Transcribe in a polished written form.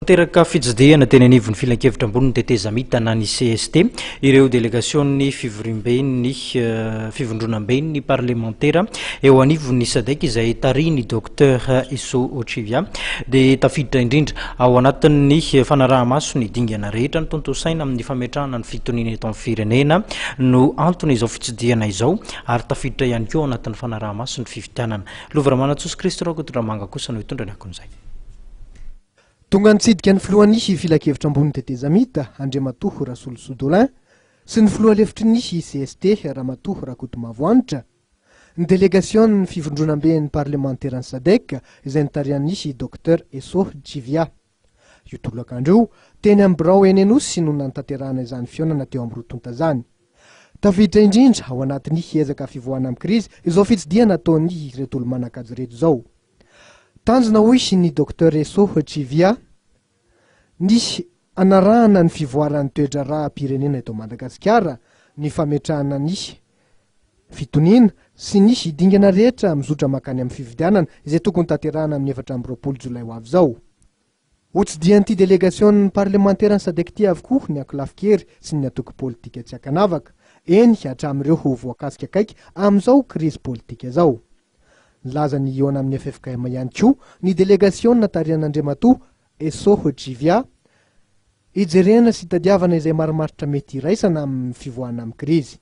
Teraka fitsidihana teny anivon'ny Filankevitra ambonin'ny tetezamita na ny cst ireo delegasion'ny fivoriamben'ny fivondronamben'ny parlemantera eo anivon'ny Sadec izay tarihin'ny Docteur Eso Ochivia dia tafiditra indrindra ao anatin'ny fanaraha-maso ny dingana rehetra notontosaina amin'ny fametrahana ny fitoniana eto amin'ny firenena no antony izao fitsidihana izao ary tafiditra ihany koa ao anatin'ny fanaraha-maso ny fifidianana. Lova Ramanantsoa sy Christ Rakotoramanga kosa no hitondra ny akon'izay. Tonga nitsidika ny filohan'ny Filankevitra ambonin'ny tetezamita, Andriamatoa Rasolosoa Dolin, sy ny filoha lefitry ny cst, Ramatoa Rakotomavo Hanitra, ny delegasion'ny fivondronamben'ny parlemanteran'ny Sadec izay notarihan'ny Docteur Eso Tshivia. Io tolakandro io, teny amin'ny birao eny Anosy no nanatanterahana izany fihaonana teo amin'ny roa tonta izany. Tafiditra indrindra ao anatin'ny ezaka fivoahana amin'ny krizy izao fitsidihana ataon'ireto olo-manan-kaja ireto izao. Tanjona hoy ny Docteur Eso Tshivia, ny hanarahana ny fivoaran'ny toe-draharaham-pirenena eto Madagasikara, ny fametrahana ny fitoniana sy ny dingana rehetra mizotra mankany amin'ny fifidianana izay tokony tanterahana amin'ny 24 jolay ho avy izao. Hotsidihan'ity delegasion'ny parlemanteran'ny Sadec ity avokoa ny ankolafin-kery sy ny antoko politika tsy ankanavaka, eny hatramin'ireo ho voakasika akaiky amin'izao krizy politika izao. Nilaza ny hihaona amin'ny ffkm ihany koa ny delegasiona tarihan'Andriamatoa Eso Jivia, hijerena sy hitadiavana izay marimaritra mety hiraisana amin'ny fivoahana amin'ny krizy.